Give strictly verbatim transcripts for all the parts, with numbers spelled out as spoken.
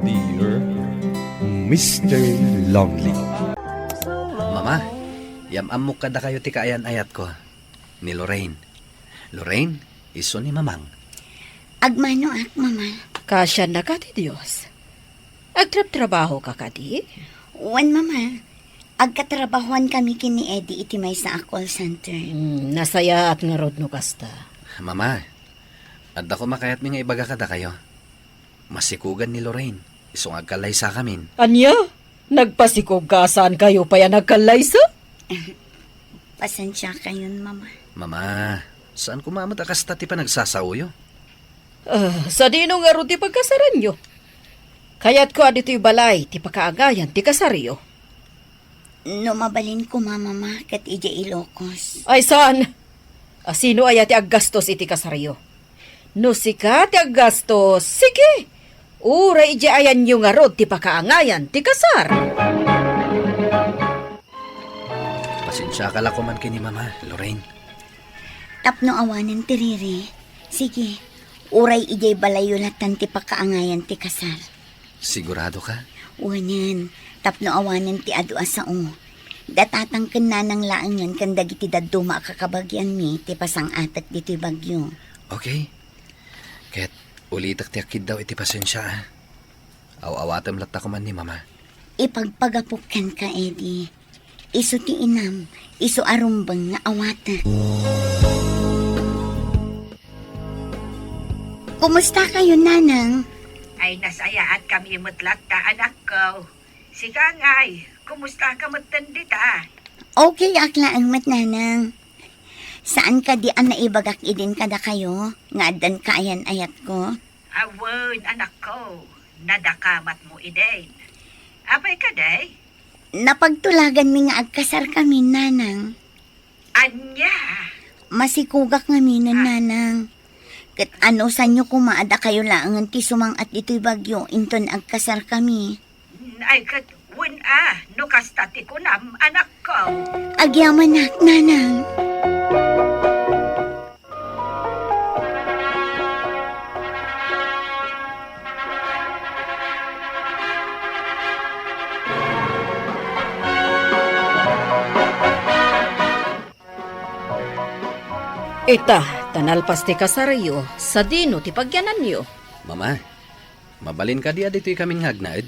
Dear Mister Lonely. Mama, yam-ammok kadakayo ti kaayan-ayatko, ni Lorraine. Lorraine, isu ni Mamang. Agmanoak, Mama. Kasiannaka ti Dios. Agtrabtrabahoka kadi? Wen, Mama. Agkatrabahoan kami ken ni Eddie iti maysa a call center. Hmm, nasayaat ngarud no kasta. Mama, adda koma kayatmi nga ibaga kadakayo. Masikugan ni Lorraine, isu nga agkallaysakamin. Ania? Nagpasikog ka a saan kayo pay a nagkallaysa? Pasensiakayon, Mama. Mama, saan koma met a kasta ti panagsasaoyo? Ah, sadino ngarud ti pagkasaranyo? Kayatko a ditoy balay ti pakaangayan ti kasaryo. No mabalin koma, Mama, ket idiay Ilocos. Ay, saan? A, sino aya ti aggastos iti kasaryo? No sika ti aggastos, sige! Uray idiay ayanyo ngarud ti pakaangayan ti kasar. Pasensiaka la koman ken ni Mama, Lorraine. Tapno awanen ti riri, sige, uray idiay balayyo latan ti pakaangayan ti kasar. Sigurado ka? Wen, tapno awanen ti adu a sao. Da tatang ken nanang laengen ken dagiti dadduma a kakabagianmi ti pasang-atek ditoy bagyo. Okay. Ket ulitek ti akkiddaw iti pasensia, a. Aw-awatem latta koman ni Mama. Ipagpagapok kenka, Eddie. Isu ti inam, isu a rumbeng nga awatek. Kumusta kayo, Nanang? Ay, nasayaat kami met latta, anakko. Sika ngay, kumusta ka met dita? Okay ak laeng met, Nanang. Saan kadi a naibagak idin kadakayo nga addan kaayan-ayatko? Awen, anakko, nadakamatmo idin. Apay kadi? Napagtulaganmi nga agkasarkami, Nanang. Ania? Masikogak ngaminen, Nanang. Ket anusanyo koma a dakayo laengen ti sumang-at ditoy bagyo inton agkasarkami? Ay, ket wen a, no kasta ti kunam, anakko. Agyamanak, Nanang. Ita, ta nalpas ti kasaryo, sadino ti pagyananyo? Mama, mabalin kadi a ditoy kami nga agnaed?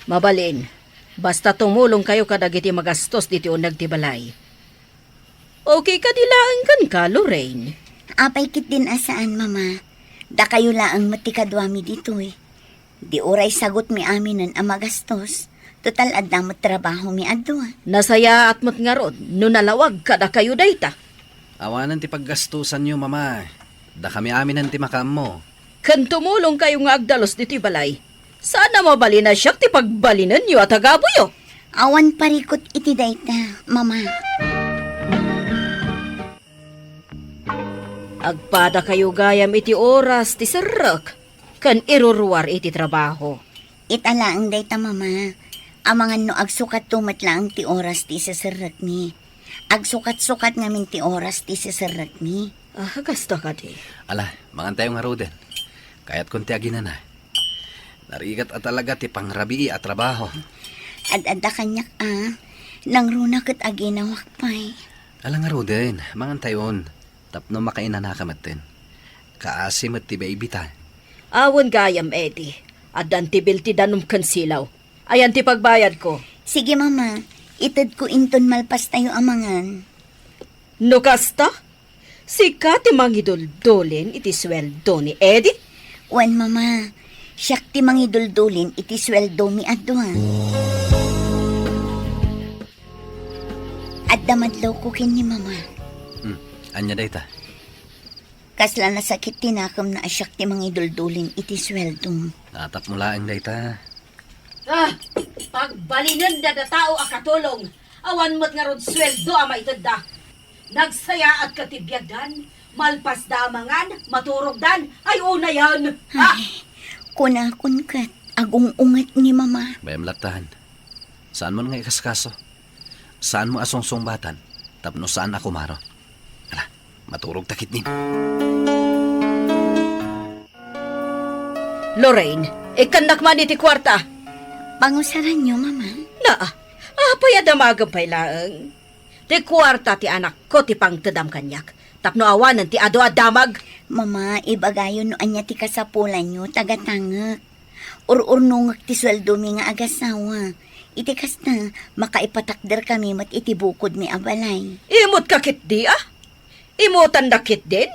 Mabalin. Basta tumulong kayo kadagiti magastos ditoy uneg ti balay. Okay kadi laeng kenka, Lorraine? Apay ketdin a saan, Mama. Dakayo laeng met ti kaduami ditoy. Di uray sagutmi aminen a magastos. Total, adda met trabahomi a dua. Nasayaat met ngarud no nalawag kadakayo dayta. Awanen ti paggastosanyo, Mama. Dakami aminen ti makaammo. Ken tumulong kayo nga agdalus ditoy balay. Saan a mabalin a siak ti pagbalinenyo a tagabuyo. Awan parikut iti dayta, Mama. Agpada kayo gayam iti oras ti serrek ken iruruar iti trabaho. Ita laeng dayta, Mama. Amangan no agsukatto met laeng ti oras ti iseserrekmi. Agsukat-sukat ngamin ti oras ti iseserrekmi. Ah, kasta kadi. Ala, mangantayo ngaruden. Kayatkon ti aginana. Narigat a talaga ti pangrabii a trabaho. Ad-adda kaniak a. Nangruna ket aginawak pay. Ala ngaruden, mangantayon. Tapno makainanaka metten. Kaasi met ti baby ta. Awan gayam, Eddie. Addan ti bill ti danum ken silaw. Ayan ti pagbayadko. Sige, Mama. Itedko inton malpastayo a mangan. No kasta, sika ti mangiduldulin iti sueldo ni Eddie? Wen, Mama. Siak ti mangiduldulin iti sueldomi a dua. Adda madlawko ken ni Mama. Hmm. Ania dayta? Kasla nasakit ti nakemna a siak ti mangiduldulin iti sueldom. Natapmo laeng dayta. Ah, pagbalinen dada tao a katulong, awan met ngarud sueldo a maitedda. Nagsayaatka ti biagdan, malpasda a mangan, maturogdan, ay unayen. Ah! Ay, kunakon ket, agung-unget ni Mama. Bayam lattan. Saanmon nga ikaskaso? Saanmo a sungsungbatan tapno saan a kumaro? Ala, maturog ta ketdin. Lorraine, ikkannak man iti kuarta. Pangusaranyo, Mama. Naa, apay a damagem pay laeng? Ti kuarta ti anakko ti pangtedam kaniak, tapno awanen ti adu a damag. Mama, ibagayo no ania ti kasapulanyo, tagatangek. Ur-urnongek ti sueldomi nga agasawa. Iti kasta, makaipatakderkami met iti bukodmi a balay. Immotka ketdi, a? Immotandak ketdin?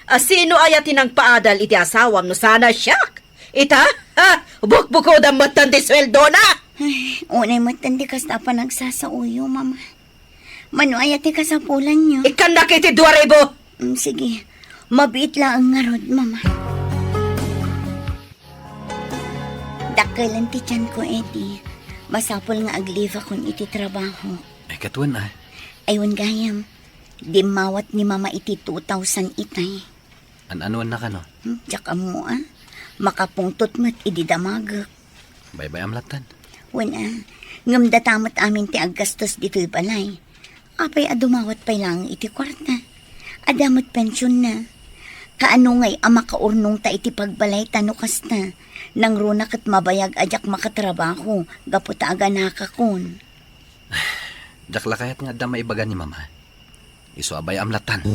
A, sino aya ti nangpaadal iti asawam no saan a siak? Ita? Ha? Bukbukodam metten ti sueldona? Ay, unay metten ti kasta a panagsasaoyo, Mama. Mano aya ti kasapulanyo? Ikkannak iti dua ribu. Mm, sige. Mabiit laeng ngarud, Mama. Dakkelen ti tianko, Eddie. Masapul nga ag-leave akon iti trabaho. Ay, ket wen, a? Ay, wen gayam. Dimmawat ni Mama iti two thousand itay. An-anuenna kano? Hmm, diak ammo, a. Makapungtot met idi damagek. Baybay-am lattan. Wen, a. Ngem data met amin ti aggastos ditoy balay. Apay a dumawat pay laeng iti kuarta? Adda met pensionna. Kaano ngay a makaurnongta iti pagbalayta no kasta? Nangruna ket mabayag a diak makatrabaho gapu ta aganakakon. Diak la kayat nga adda maibaga ni Mama. Isu a bay-am lattan.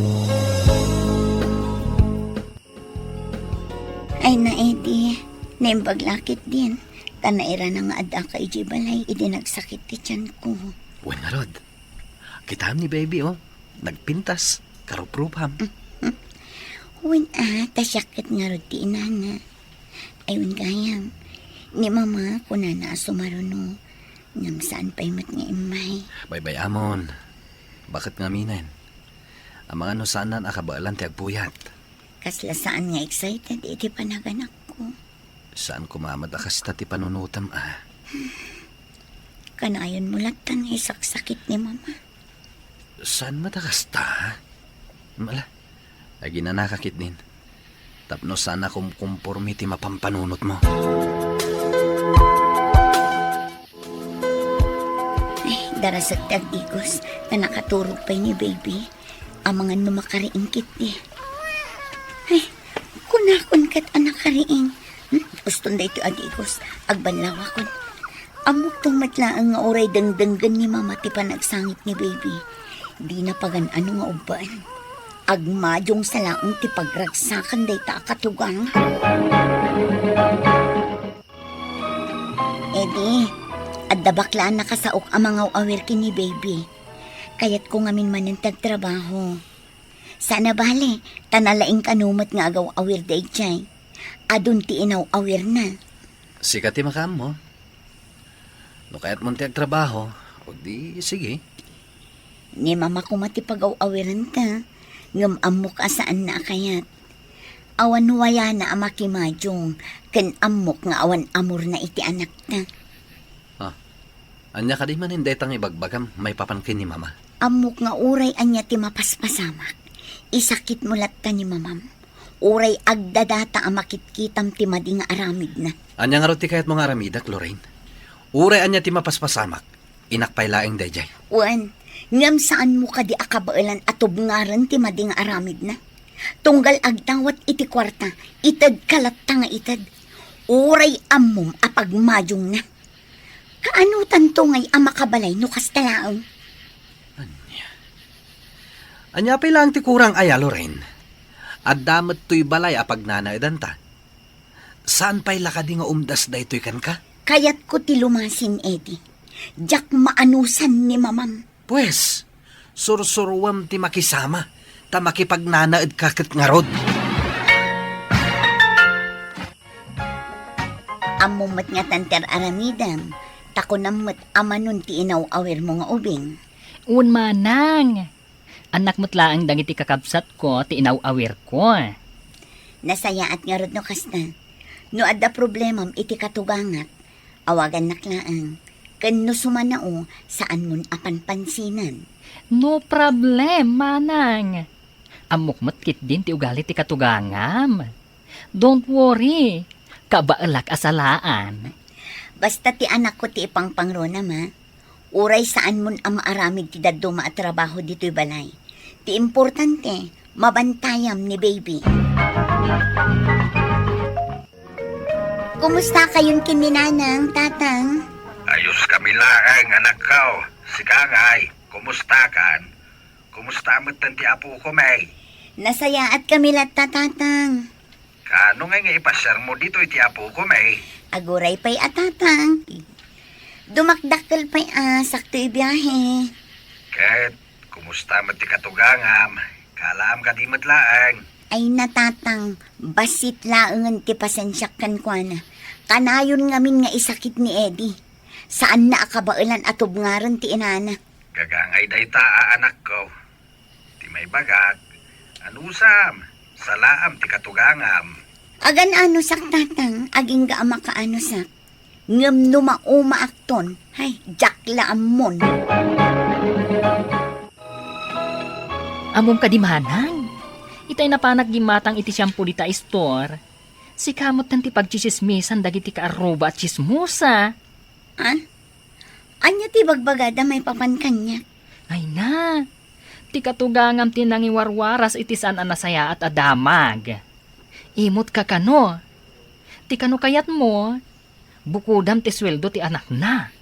Ay na, Eddie. Naimbag la ketdin. Ta nairana nga addaka idiay balay idi nagsakit ti tianko. Wen ngarud. Kitaem ni baby, o. Nagpintas. Karuprupam. Mm, mm. Wen, a, ta siak ket ngarud ti inana. Ay, wen gayam. Ni Mama, kunana a sumaruno. Ngem saan pay met nga immay. Baybay-amon. Baket ngaminen. Amangan no saanna a kabaelan ti agpuyat. Kasla saan nga excited iti panaganakko. Saan koma met a kasta ti panunotem, a. Kanayonmo lattan nga isaksakit ni Mama. Saan met a kasta? Mala, aginanaka ketdin. Tapno saan a kumkumporme ti mapampanunotmo. Ay, darasek ti agdigos, ta nakaturog pay ni baby. Amangan no makariing ketdi. Ay, kunakon ket a nakariing. Hmm, uston daytoy a digos. Agbanlawakon. Ammokto met laeng nga uray dengdenggen ni Mama ti panagsangit ni baby. Dina pagan-ano nga ubbaen. Agmadiongsa laeng ti pagragsakan dayta a katugang. Eddie, adda bakla a nakasaok a mangaw-awir ken ni baby. Kayatko ngamin manen ti agtrabaho. Saan a bale, ta nalaing kano met nga agaw-awir daydiay. Adun ti inaw-awirna. Sika ti makaammo. No kayatmon ti agtrabaho, o di sige. Ni Mama koma ti pagaw-awirenta, ngem ammok a saanna a kayat. Awan wayana a makimadiong, ken ammok nga awan amorna iti anakta. Ah, ania kadi manen dayta nga ibagbagam maipapan ken ni Mama? Ammok nga uray ania ti mapaspasamak, isakitmo latta ni Mamam. Uray agdadata a makitkitam ti madi nga aramidna. Ania ngarud ti kayatmo nga aramidek, Lorraine? Uray ania ti mapaspasamak, inak pay laeng daydiay. Wen, ngem saanmo kadi a kabaelan a tubngaren ti madi nga aramidna? Tunggal agdawat iti kuarta, itedka latta nga ited. Uray ammom a pagmadiongna. Kaanotanto ngay a makabalay no kasta laeng? Ania? Ania pay laeng ti kurang aya, Lorraine? Adda met toy balay a pagnanaedanta. Saan pay la kadi nga umdas daytoy kenka? Kayatko ti lumasin, Eddie. Diak maanusan ni Mamam. Pues, sursuruem ti makisama, ta makipagnanaedka ket ngarud. Ammom met nga tanter aramidem, ta kunam met a manon ti inaw-awirmo nga ubing. Wen manang, annak met laeng dagiti kakabsatko ti inaw-awirko. Nasayaat ngarud no kasta. No adda problemam iti katugangak, awagannak laeng. Ken no sumanao, saanmon a panpansinan. No problem, manang. Ammok met ketdin ti ugali ti katugangam. Don't worry, kabaelak a salaan. Basta ti anakko ti ipangpangrona, Ma. Uray saanmon a maaramid ti dadduma a trabaho ditoy balay. Ti importante, mabantayam ni baby. Kumusta kayon ken ni Nanang, Tatang? Ayos kami laeng, anakko. Sika ngay, kumusta kan? Kumusta metten ti apoko, May? Nasayaat kami latta, Tatang. Kaano ngay nga ipasiarmo ditoy ti apoko, May? Aguray pay a, Tatang. Dumakdakkel pay a sakto ibiahe. Ket kumusta met ti katugangam? Kaalaam kadi met laeng? Ay, na, Tatang, bassit laengen ti pasensiak kenkuana. Kanayon ngamin nga isakit ni Eddie. Saanna a kabaelan a tubngaren ti inana. Gagangay dayta a anakko. Ti maibagak, anusam, salaam ti katugangam. Agan-anusak, Tatang, agingga a makaanusak. Ngem no maumaakton, hay, diak la ammon. Ammom kadi, Manang? Itay napanak gimmatang iti shampoo dita store. Sika metten ti pagtsismisan dagiti kaarruba a tsismosa. Ah? Ania ti bagbagada maipapan kaniak? Ay na, ti katugangam ti nangiwarwaras iti saan a nasayaat a damag. Imotka kano. Ti kano kayatmo, bukodam ti sueldo ti anakna.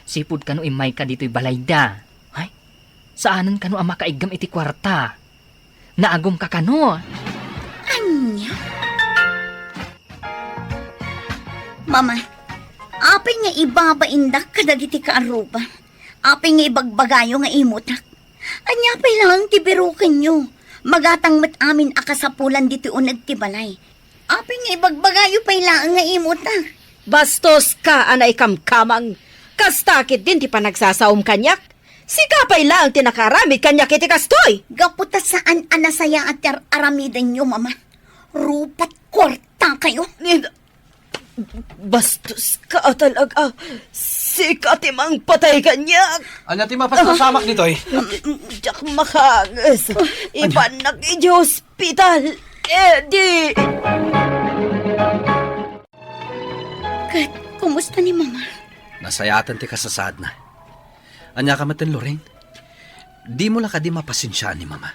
Sipud kano immayka ditoy balayda. Ay, saanen kano a makaiggem iti kuarta. Naagumka kano? Ania? Mama, apay nga ibabaindak kadagiti kaarruba? Apay nga ibagbagayo nga imotak? Ania pay laeng ti birokenyo? Magatang met amin a kasapulan ditoy uneg ti balay. Apay nga ibagbagayo pay laeng nga imotak? Bastoska a naikamkamang. Kasta ketdin ti panagsasaom kaniak. Sika pay laeng ti nakaaramid kaniak iti kastoy. Gapu ta saan a nasayaat ti ar-, aramidenyo, Mama. Rupat kuartakayo. Ni-, bastoska talaga. Sika ti mangpatay kaniak. Ania ti mapasamak ditoy? Diak makanges. Ibannak idiay ospital. Eddie! Ket, kumusta ni Mama? Nasayaatan ti kasasaadna. Ania ka metten, Lorraine? Dimo la kadi mapasensiaan ni Mama?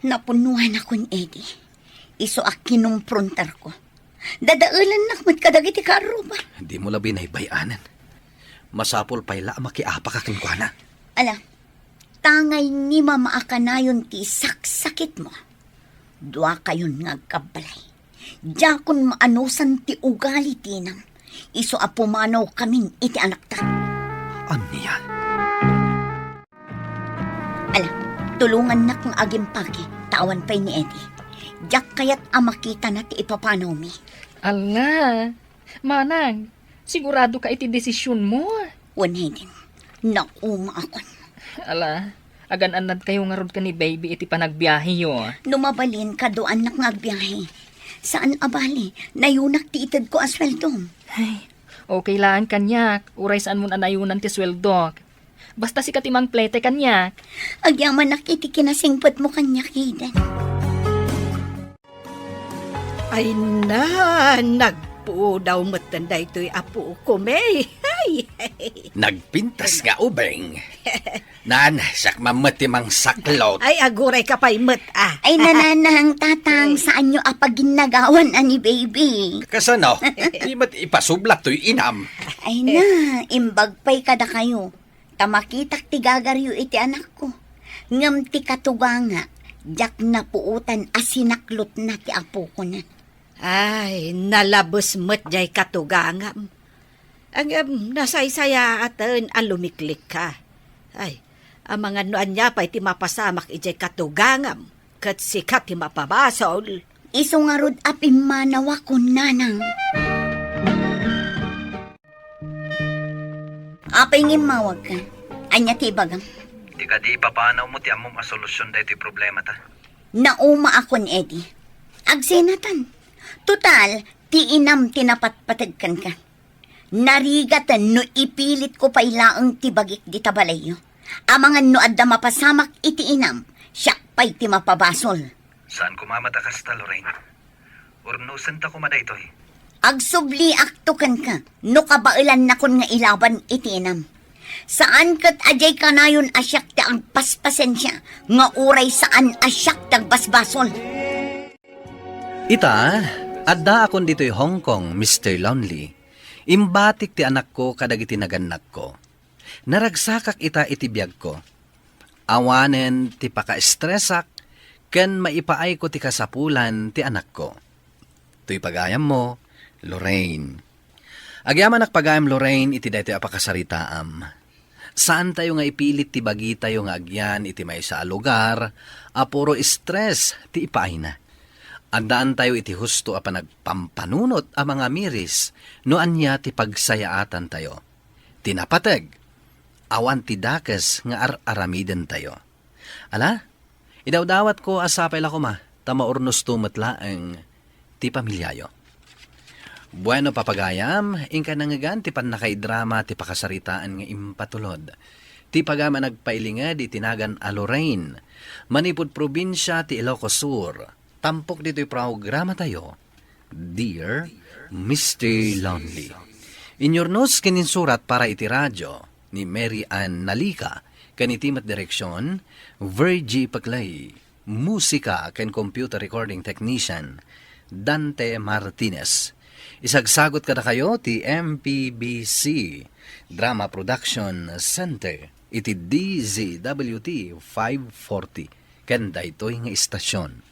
Napunnoanakon, Eddie. Isu a kinumprontarko. Dadaelannak met kadagiti kaarruba. Dimo la binaybay-anen. Masapul pay la a makiapaka kenkuana. Ala, tangay ni Mama a kanayon ti saksakitmo. Duakayon nga agkabbalay. Diakon maanusan ti ugali ti inam. Isu a pumanawkamin iti anakta. Ania? Ala, tulongannak nga agimpake, ta awan pay ni Eddie. Diak kayat a makitana ti ipapanawmi. Ala, Manang, sigurado ka iti desisionmo? Wen, Hayden, naumaakon. Ala, agan-annadkayo ngarud ken ni Baby iti panagbiaheyo. No mabalin, kaduaannak nga agbiahe. Saan a bali, nayunak ti itedko a sueldo. Ay, okay laeng kaniak, uray saanmon a nayunan ti sueldok. Basta sika ti mangplete kaniak. Agyamanak iti kinasingpetmo kaniak, Hayden. Ay na, nagpudaw metten daytoy a pukom, eh. Ay. Nagpintas nga ubing. Nan, siak man met ti mangsaklot. Ay, aguray ka pay met, ah. Ay, nanang, tatang, saanyo a paginnagawan a ni Baby? Kasano? Di met ipasublat toy inam. Ay na, imbag pay kadakayo. Ta makitak ti gagaryo iti anakko. Ngem ti katuganga, diak napuotan a sinaklotna ti apokona. Ay, nalabes met jay katugangam. Ngem nasaysayaaten a lumiklikka. Ay, amangan no ania pay ti mapasamak idiay katugangam, ket sika ti mapabasol. Isu ngarud a pimmanawakon, nanang. Apay nga immawagka? Ania ti ibagam? Ti kadi ipapanawmo ti ammom a solusion daytoy problemata? Naumaakon, Eddie. Agsenatan. Total, ti inam ti napatpateg kenka. Narigaten no ipilitko pay laeng ti bagik dita balayyo. Amangan no adda mapasamak iti inam, siak pay ti mapabasol. Saan koma met a kasta, Lorraine. Urnosenta koma daytoy. Agsubliakto kenka no kabaelannakon nga ilaban iti inam. Saan ket a diay kanayon a siak ti agpaspasensia nga uray saan a siak ti agbasbasol. Ita, Addaakon ditoy Hong Kong, Mister Lonely. Imbatik ti anakko kadagiti nagannakko. Naragsakak ita iti biagko. Awanen ti pakaestresak ken maipaayko ti kasapulan ti anakko. Toy pagayammo, Lorraine. Agyamanak pagayam, Lorraine, iti daytoy a pakasaritaam. Saantayo nga ipilit ti bagitayo nga agyan iti maysa a lugar a puro stress ti ipaayna. Addaantayo iti husto a panagpampanunot a mangamiris no ania ti pagsayaatantayo. Ti napateg, awan ti dakes nga ar-aramidentayo. Ala, idawdawatko a sapay la koma, ta maurnosto met laeng ti pamiliayo. Bueno, papagayam, inka nangngegan ti pannakaidrama ti pakasaritaan nga impatulod. Ti pagayam a nagpailinged iti nagan a Lorraine, manipud probinsia ti Ilocos Sur. Tampok ditoy programatayo, Dear Mister Lonely. Inyurnos ken insurat para iti radyo ni Mary Ann Nalica, ken iti met direksion, Virgie Paclay. Musika ken computer recording technician, Dante Martinez. Isagsagot kadakayo ti M P B C Drama Production Center iti D Z W T five forty ken daytoy nga istasyon.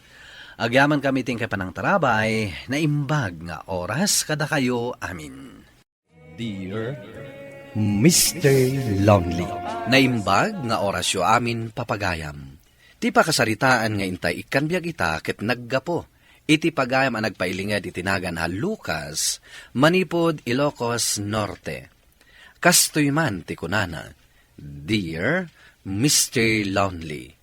Agyamankami ti inkay panangtarabay, naimbag nga oras kadakayo amin. Dear Mister Lonely. Naimbag nga orasyo amin, papagayam. Ti pakasaritaan nga intay ikkan biag ita ket naggapu iti pagayam a nagpailinged iti nagan a Lucas, manipud Ilocos Norte. Kastoy man ti kunana, Dear Mister Lonely.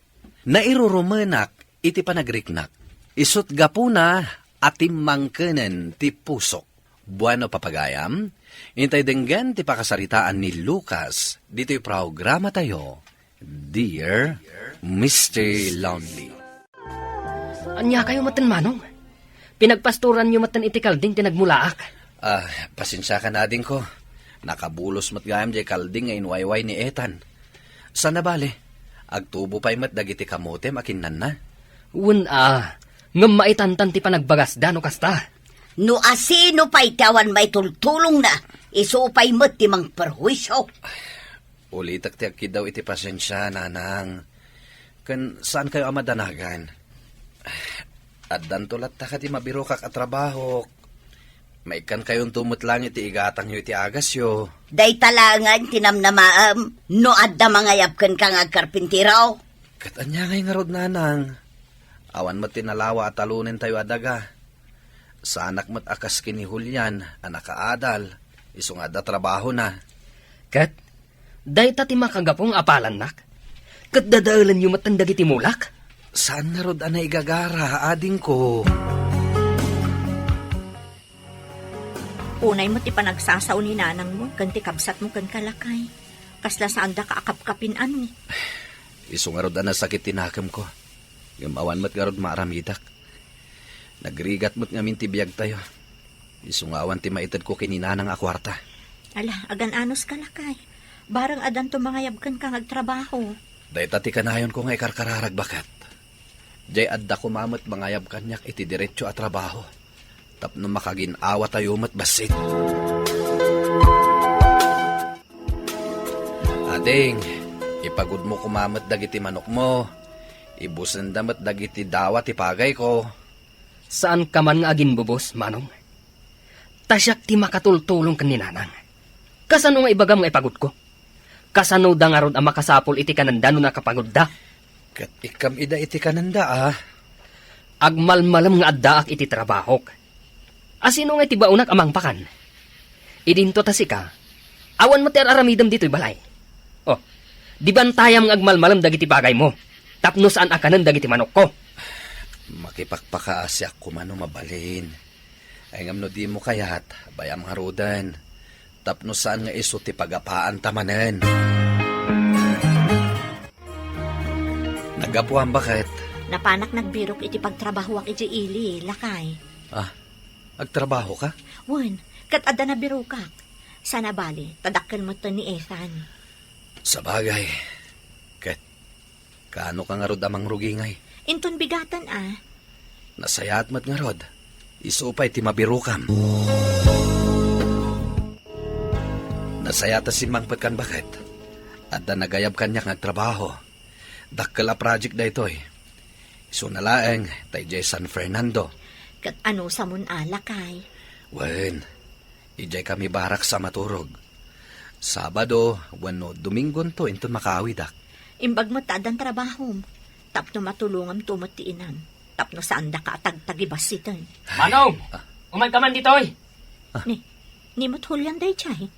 Nairurumenak iti panagriknak. Isut' gapuna a timmangkenen ti pusok. Bueno, papagayam, intay denggen ti pakasaritaan ni Lucas ditoy programatayo, Dear Mister Lonely. Ania kayo metten, Manong? Pinagpastoranyo metten iti kalding ti nagmulaak. Ah, pasensiakan, adingko. Nakabulos met gayam jay kalding nga inwayway ni Ethan. Sana bale, agtubo pay met dagiti kamotem a kinnanna. Wen a, ngem maitantan ti panagbagasda no kasta. No asino pay ti awan maitultulongna, isu pay met ti mangperhuisio. Ulitek ti agkiddaw iti pasensia, nanang. Ken saankayo a madanagan. Addanto latta kadi mabirokak a trabahok. Maikkankayonto met laeng iti igatangyo iti agasyo. Dayta laengen ti namnamaem no adda mangayab kenka nga agkarpintero. Ket ania ngay ngarud, nanang? Awan met ti nalawa a talonentayo a daga. Saanak met a kas ken ni Julian a nakaadal, isu nga adda trabahona. Ket dayta ti makagapu nga apalannak, ket dadaelenyo metten dagiti mulak? Saan ngarud a naigagara, adingko. Unay met ti panagsasao ni nanangmo ken ti kabsatmo kenka, lakay. Kasla saandaka a kapkapin, ano? Isu ngarud a nasakit ti nakemko. Ngem awan met ngarud maaramidak. Nagrigat met ngamin ti biagtayo. Isu nga awan ti maitedko ken ni nanang a kuarta. Ala, agan-anoska, lakay. Bareng addanto mangayab kenka nga agtrabaho. Dayta ti kanayonko nga ikarkararag, baket. Jay adda koma met mangayab kaniak iti diretso a trabaho tapno makagin-awatayo met bassit. Ading, ipagudmo koma met dagiti manokmo. Ibusenda met dagiti dawa ti pagayko. Saanka man nga aginbubos, Manong. Ta siak ti makatultulong ken ni Nanang. Kasano nga ibagam nga ipagudko? Kasano da ngarud a makasapul iti kanenda no nakapagudda? Ket ikkam ida iti kanenda, a? Agmalmalem nga addaak iti trabahok. Asino nga iti baonak a mangpakan? Idinto ta sika, awan met ti ar-aramidem ditoy balay. Oh, di bantayam nga agmalmalem dagiti bagaymo, tapno saan a kanen dagiti manokko. Makipakpakaasiak koma no mabalin. Ay ngem no dimo kayat, bayam ngaruden. Tapno saan nga isu ti pagapaanta manen. Naggapuam, baket? Napanak nagbirok iti pagtrabahoak idiay ili, lakay. Ah, agtrabaho ka? Wen, ket adda nabirokak. Sana bali, ta dakkel metten ni Ethan. Sabagay, ket kaano ka ngarud a mangrugi ngay? Inton bigaten a. Nasayaat met ngarud. Isu pay ti mabirokam. Nasayaat a simmangpetkan, baket. Adda nagayab kaniak nga agtrabaho. Dakkel a project daytoy. Isuna laeng ta idiay San Fernando. Ket anusamon a, lakay? Wen, idiay kami barracks a maturog. Sabado wenno Domingonto inton makaawidek. Imbag met ta addan trabahom, tapno matulonganto met ti inam, tapno saandaka a tagtagibassiten. Manong! Ah. Umayka man ditoy! Ah. Ni, ni met Julian daydiay?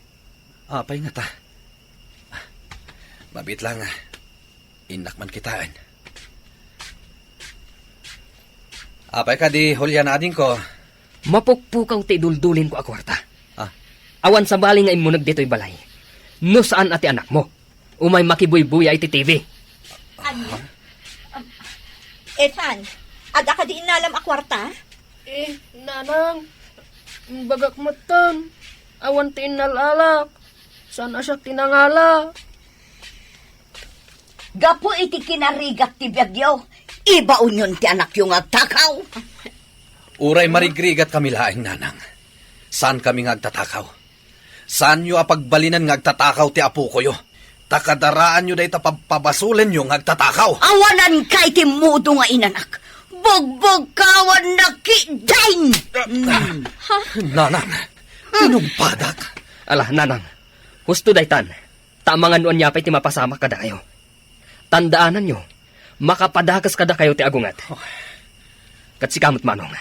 Apay ngata? Mabiit laeng. Innak man kitaen. Apay kadi, Julian, adingko? Mapukpukaw ti iduldulinko a kuarta. Ah. Awan sabali nga immuneg ditoy balay. No saan a ti anakmo, umay makibuybuya iti T V. Ania? Um, Ethan, adda kadi innalam a kuarta? Eh, nanang, imbagak metten, awan ti innal-alak. Saan a siak ti nangala? Gapu iti kinarigat ti biagyo, ibaonyon ti anakyo nga agtakaw. Uray marigrigat kami laeng, nanang. Saan kami nga agtatakaw? Saanyo a pagbalinen nga agtatakaw ti apokoyo, ta kadaraanyo dayta pabpabasolenyo nga agtatakaw. Awananka iti mudo nga inanak. Bugbugkawannak ketdin. Mm. Nanang, tinungpadak. Ala, nanang, husto daytan. Ta amangan no ania pay ti mapasamak kadakayo. Tandaananyo, makapadakes kadakayo ti agunget. Ket sika met, manong,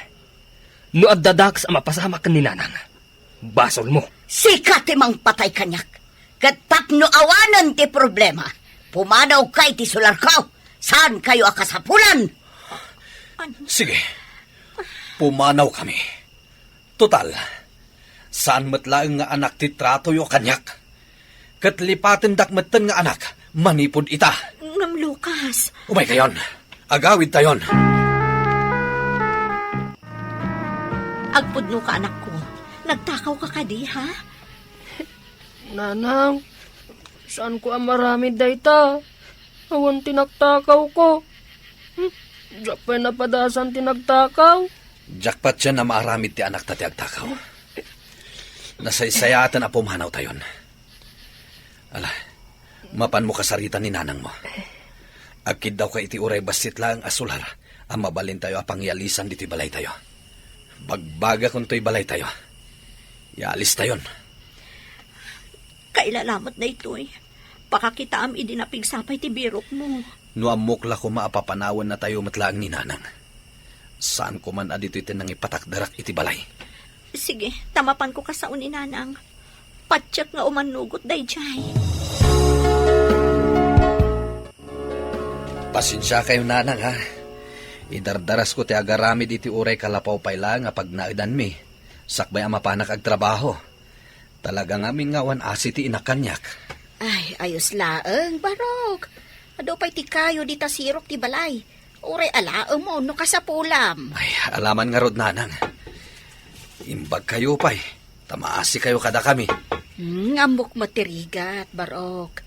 no adda dakes a mapasamak ken ni nanang, basolmo. Sika ti mangpatay kaniak. Ket tapno awanen ti problema, pumanawka iti solarko. Saankayo a kasapulan. Sige, pumanawkami. Total, saan met laeng nga anak ti tratoyo kaniak. Ket lipatendak metten nga anak manipud ita. Ngem Lucas. Umaykayon. Agawidtayon. Agpudnoka, anakko. Nagtakawka kadi, ha? Nanang, saanko a maaramid dayta. Awan ti nagtakawko. Hmm, diak pay napadasan ti nagtakaw. Diak patien a maaramid ti anakta ti agtakaw. Nasaysayaaten a pumanawtayon. Ala, mapanmo kasarita ni nanangmo. Agkiddawka iti uray bassit laeng a solar a mabalintayo a pangyalisan ditoy balaytayo. Bagbagakontoy balaytayo. Yaalistayon. Kailalamet daytoy. Pakakitaam idi napigsa pay ti birokmo. No ammok la koma a papanawennatayo met laeng ni nanang. Saanko man a ditoy ti nangipatakderak iti balay. Sige, ta mapanko kasao ni nanang. Patiek nga umannugot daydiay. Pasensiakayo, nanang, ha. Idardarasko ti agaramid iti uray kalapaw pay laeng a pagnaedanmi, sakbay a mapanak agtrabaho. Talaga ngamin nga awan asi ti inak kaniak. Ay, ayos laeng, Barok. Adu pay ti kayo dita sirok ti balay. Uray alaem no kasapulam. Ay, alaman ngarud, nanang. Imbagkayo pay, ta maasikayo kadakami. Hmm, ammok met ti rigat, Barok.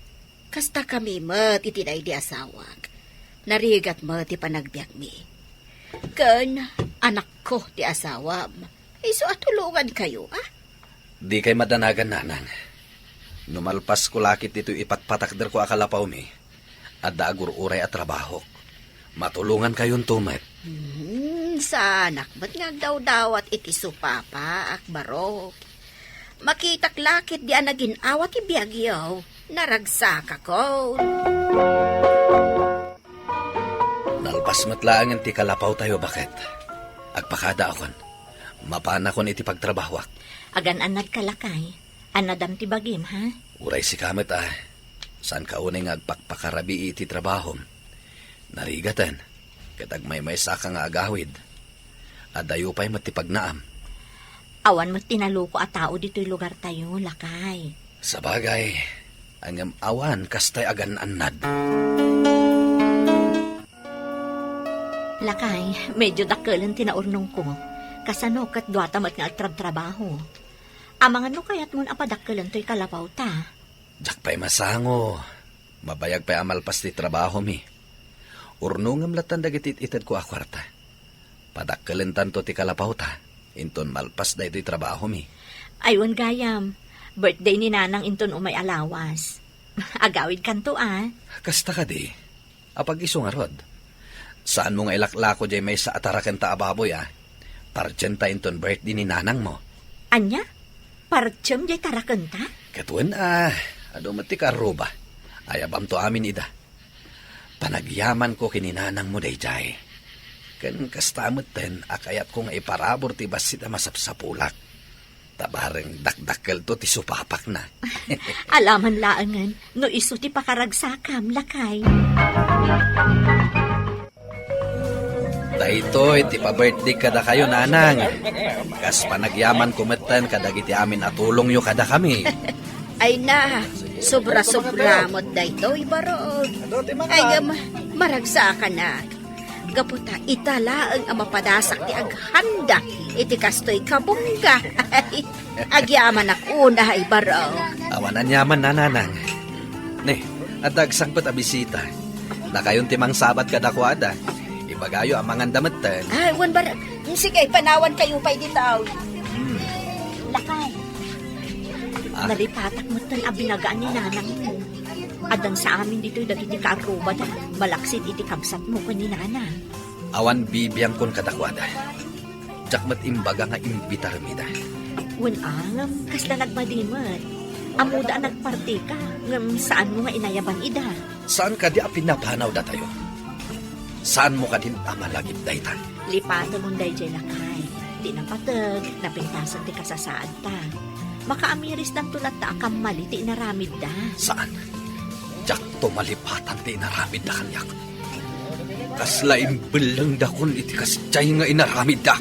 Kasta kami met iti daydi asawak. Narigat met ti panagbiagmi. Ken anakko ti asawam. Isu a tulongankayo, a? Dikay madanagan, nanang. No malpasko la ket ditoy ipatpatakderko a kalapawmi, adda agur-uray a trabahok. Matulongankayonto met. Hmm, saanak met nga agdawdawat iti supapaak, Barok. Makitak la ketdi a nagin-awa ti biagyo, naragsakakon. Nalpas met laengen ti kalapawtayo, baket. Agpakadaakon. Mapanakon iti pagtrabahoak. Agan-annadka, lakay. Annadam ti bagim, ha? Uray sika met, a. Saanka unay nga agpakpakarabii iti trabahom. Narigaten, ket agmaymaysaka nga agawid. Adayo pay met ti pagnaam. Awan met ti naloko a tao ditoy lugartayo, lakay. Sabagay, ngem awan kastay agan-annad. Lakay, medyo dakkelen ti naurnongko. Kasano ket duata met nga agtrabtrabaho? Amangan no kayatmon a padakkelentayo ti kalapawta. Diak pay masango. Mabayag pay a malpas ti trabahomi. Urnongem lattan dagiti it-itedko a kuarta. Padakkelentanto ti kalapawta. Inton malpas daytoy trabahomi. Ay, wen gayam. Birthday ni Nanang inton umay a lawas. Agawidkanto, a. Kasta kadi. Apag-isu ngarud. Saanmo nga ilaklako jay maysa a tarakenta a baboy, a. Partienta inton birthday ni Nanangmo. Ania? Partiem jay tarakenta? Ket wen, a, adu met ti kaarruba. Ayabamto amin ida. Panagyamanko ken ni Nanangmo dayjay. Ken kasta metten a kayatko nga iparabur ti bassit a masapsapulak. Ta bareng dakdakkelto ti supapakna. Alaman laengen no isu ti pakaragsakam, lakay. Daytoy ti pa-birthday kadakayo, Nanang. Kas panagyamanko metten kadagiti amin a tulongyo kadakami. Ay na, sobra-sobra met daytoy, barok. Ay, em, maragsakanak. Gapu ta ita laeng a mapadasak ti aghanda iti kastoy kabungga. Agyamanak unay, barok. Awan aniaman, Nanang. Ne, adda agsangpet a bisita. Dakayon ti mangsabat kadakuada. Ibagayo a manganda metten. Ay, wen, barok. Sige, panawankayo pay dita. Hmm. Lakay. Ah. Nalipatak metten a binagaan ni Nanangmo. Addan sa amin ditoy dagiti kaarrubada, malaksid iti kabsatmo ken ni Nanang. Awan bibiangkon kadakuada. Diak met imbaga nga imbitarem ida. Wen, a, ngem kasla nagmadi met. Ammoda a nagpartika, ngem saanmo nga inayaban ida. Saan kadi a pinapanaw datayo? Saanmo kadin a malagip dayta? Lipatemon dayjay, lakay. Ti napateg, napintasen ti kasasaadta. Makaamirisdanto latta a kammali ti inaramidda. Saan? Diakto malipatan ti inaramidda kaniak. Kasla imbellengdakon iti kasdiay nga inaramidda.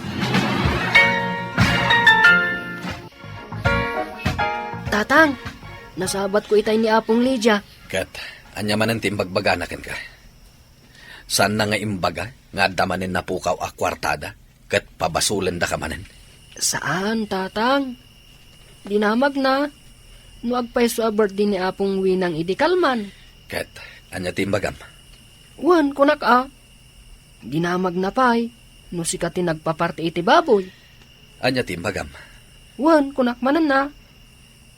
Tatang, nasabatko itay ni Apong Lydia. Ket, ania manen ti imbagbagana kenka? Saanna nga imbaga nga adda manen napukaw a kuartada ket pabasolendaka manen? Saan, Tatang. Dinamagna no agpayso a birthday ni Apong Winang idi kalman. Ket ania ti imbagam? Wen, kunak a, dinamagna pay no sika ti nagpaparti iti baboy. Ania ti imbagam? Wen, kunak manen a.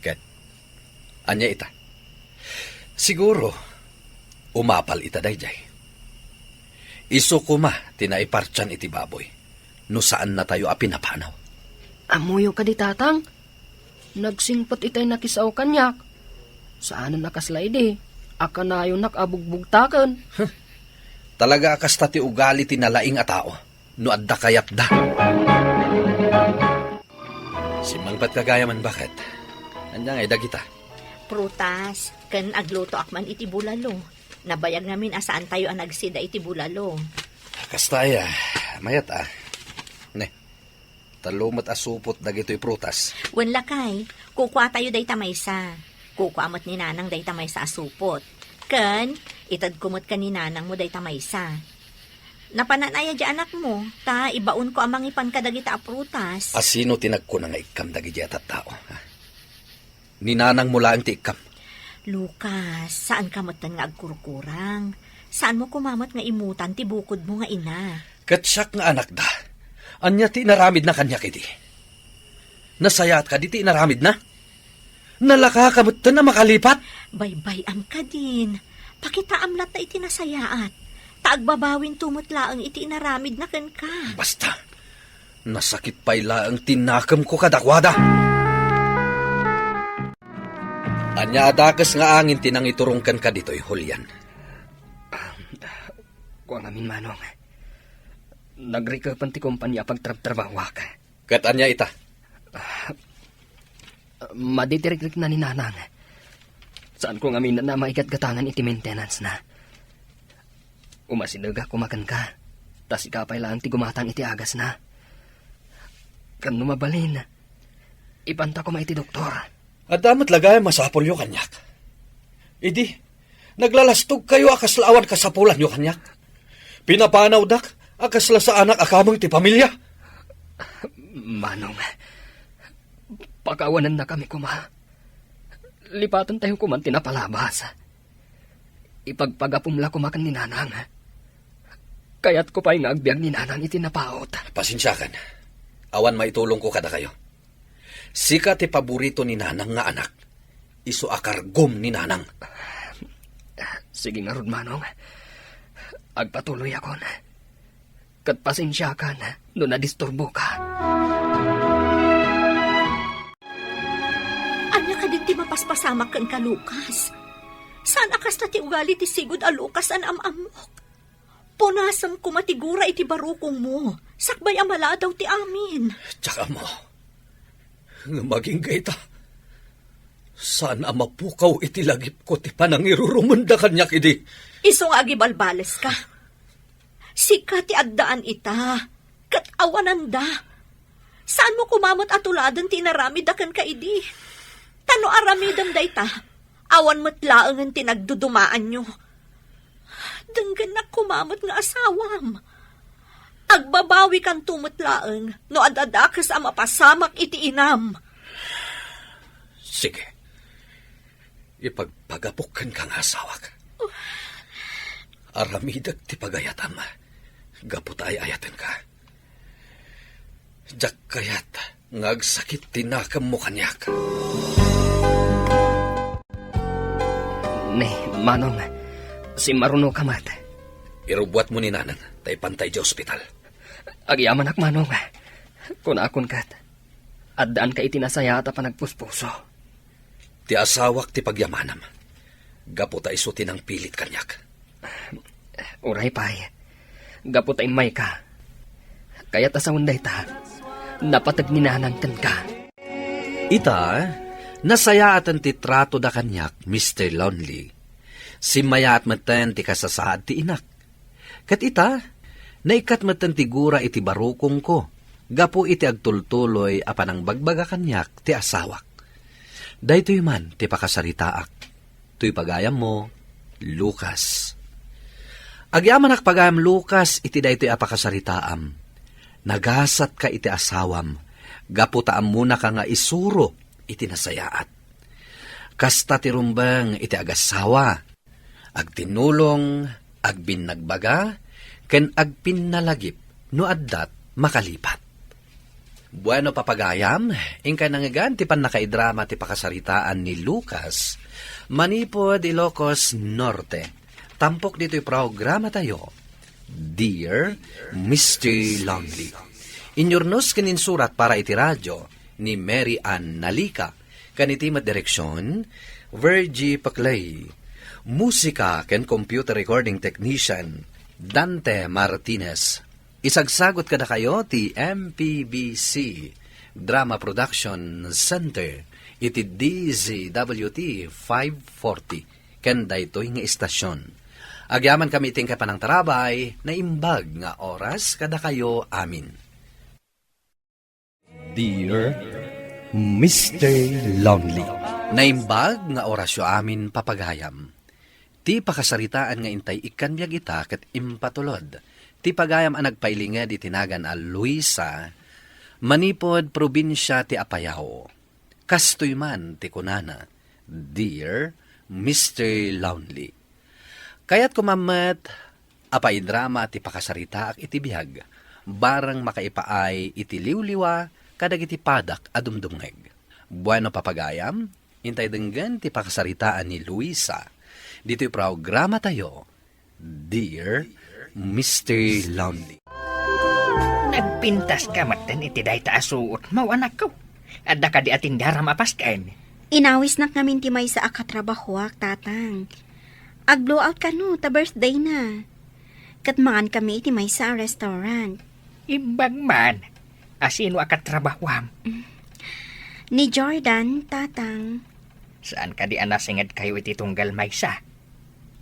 Ket ania ita? Siguro, umapal ita dayjay. Isu koma ti naipartian iti baboy no saannatayo a pinapanaw. Ammoyo kadi, Tatang? Nagsingpet itay nakisao kaniak. Saanen a kasla idi a kanayonak a bugbugtaken. Huh. Talaga a kasta ti ugali ti nalaing a tao no adda kayatda. Simmangpetka gayam, baket. Ania ngay dagita? Prutas, ken aglutoak man iti bulalo. Nabayag ngamin a saantayo a nagsida iti bulalo. Kasta aya, mayat a. Ne, tallo met a supot dagitoy prutas. Wen, lakay, kukuatayo dayta maysa. Kukua met ni Nanang dayta maysa a supot. Ken, itedko met ken ni Nanangmo dayta maysa. Napanan aya di anakmo, ta ibaonko a mangipan kadagita a prutas. A sino ti nagkuna nga ikkam dagiti a tattao, ha? Ni Nanangmo laeng ti ikkam. Lucas, saanka metten nga agkurkurang. Saanmo koma met nga imutan ti bukodmo nga ina. Ket siak nga anakda, ania ti inaramidna kaniak idi? Nasayaat kadi ti inaramidna? Nalakaka metten a makalipat? Baybay-am kadin. Pakitaam latta iti nasayaat. Ta agbabawinto met laeng iti inaramidna kenka. Basta, nasakit pay laeng ti nakemko kadakuada. Ania a dakes nga angin ti nangiturong kenka ditoy, Julian? Ah, kua ngamin, Manong. Nagrikepen ti kompania a pagtrabtrabahoak. Ket ania ita? Ah, madi ti rikrikna ni Nanang. Saanko ngamin a maigatgatangan iti maintenance-na. Umasidegak koma kenka, ta sika pay laeng ti gumatang iti agasna. Ken no mabalin, ipanta koma iti doktor. Adda met la gayam masapulyo kaniak. Idi, naglalastogkayo a kasla awan kasapulanyo kaniak. Pinapanawdak a kasla saanak a kameng ti pamilia. Manong, pakawanennakami koma. Lipatentayo koman ti napalabas. Ipagpagapom la koma ken ni Nanang. Kayatko pay nga agbiag ni Nanang iti napaut. Pasensiakan. Awan maitulongko kadakayo. Sika ti paborito ni Nanang nga anak. Isu a kargom ni Nanang. Sige ngarud, Manong. Agpatuloyakon. Ket pasensiakan no nadisturboka. Ania kadin ti mapaspasamak kenka, Lucas? Saan a kasta ti ugali ti sigud a Lucas a naam-ammok. Punasem koma ti gura iti barukongmo, sakbay a maladaw ti amin. Diak ammo. Ngem agingga ita, saan a mapukaw iti lagipko ti panangirurumenda kaniak idi. Isu nga agibalbaleska. Sika ti addaan ita, ket awananda. Saanmo koma met a tuladen ti inaramidda kenka idi. Ta no aramidem dayta, awan met laengen ti nagdudumaanyo. Denggennak koma met nga asawam. Agbabawikanto met laeng no ad-adakes a mapasamak iti inam. Sige. Ipagpagapok kenka nga asawak. Aramidek ti pagayatam gapu ta ay-ayatenka. Diak kayat nga agsakit ti nakemmo kaniak. Ne, Manong, simmarunoka met. Irubbuatmo ni Nanang ta ipanta idiay ospital. Agyamanak, Manong. Kunakon ket, addaanka iti nasayaat a panagpuspuso. Ti asawak ti pagyamanam, gapu ta isu ti nangpilit kaniak. Uray pay, gapu ta immayka. Kayat a sawen dayta, napateg ni Nanang kenka. Ita, nasayaaten ti tratoda kaniak, Mister Lonely. Simmayaat metten ti kasasaad ti inak. Ket ita, naikkat metten ti gura iti barukongko, gapu iti agtultuloy a panangbagbaga kaniak ti asawak. Daytoy man ti pakasaritaak. Toy pagayammo, Lucas. Agyamanak pagayam, Lucas, iti daytoy a pakasaritaam. Nagasatka iti asawam, gapu ta ammonaka nga isuro iti nasayaat. Kasta ti rumbeng iti agasawa. Agtinnulong, agbinnagbaga, ken agpinnalagip no addat makalipat. Bueno, papagayam, inkay nangngegan ti pannakaidrama ti pakasaritaan ni Lucas manipud Ilocos Norte. Tampok ditoy programatayo, Dear Mister Lonely. Inyurnos ken insurat para iti radio ni Mary Ann Nalica. Ken iti met direksion, Virgie Paclay. Musika ken computer recording technician, Dante Martinez. Isagsagot kadakayo ti M P B C Drama Production Center iti D Z W T five forty ken daytoy nga istasyon. Agyamankami iti panangtarabay, naimbag nga oras kadakayo amin. Dear Mister Lonely. Naimbag nga orasyo amin, papagayam. Ti pakasaritaan nga intay ikkan biag ita ket impatulod ti pagayam a nagpailinged iti nagan a Luisa, manipud probinsia ti Apayao. Kastoy man ti kunana, Dear Mister Lonely. Kayatko man met a paidrama ti pakasaritaak iti biag, bareng makaipaay iti liwliwa kadagiti padak a dumdumngeg. Bueno, papagayam, intay denggen ti pakasaritaan ni Luisa. Ditoy programatayo, Dear Mister Lonely. Nagpintaska metten iti dayta a suotmo, anakko. Adda kadi a tindaram a pasken? Inawisnak ngamin ti maysa a katrabahoak, Tatang. Ag-blowout kano ta birthday na. Ket mangankami iti maysa a restaurant. Imbag man. A sino a katrabahoam? Ni Jordan, Tatang. Saan kadi a nasingedkayo iti tunggal maysa?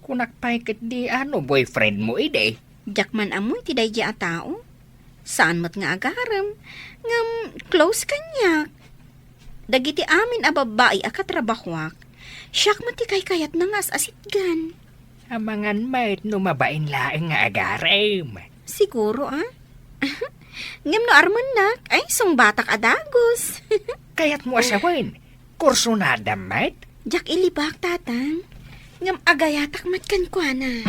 Kunak pay ketdi a no boyfriendmo idi. Diak man ammo iti daydi a tao. Saan met nga agarem, ngem close kaniak. Dagiti amin a babbai a katrabahoak, siak met ti kaykayatna nga as-asitgan. Amangan met no mabain laeng nga agarem. Siguro, a? Ngem no armennak, ay, sungbatak a dagus. Kayatmo a sawen, kursunada met? Diak ilibak, Tatang. Ngem agayatak met kenkuana.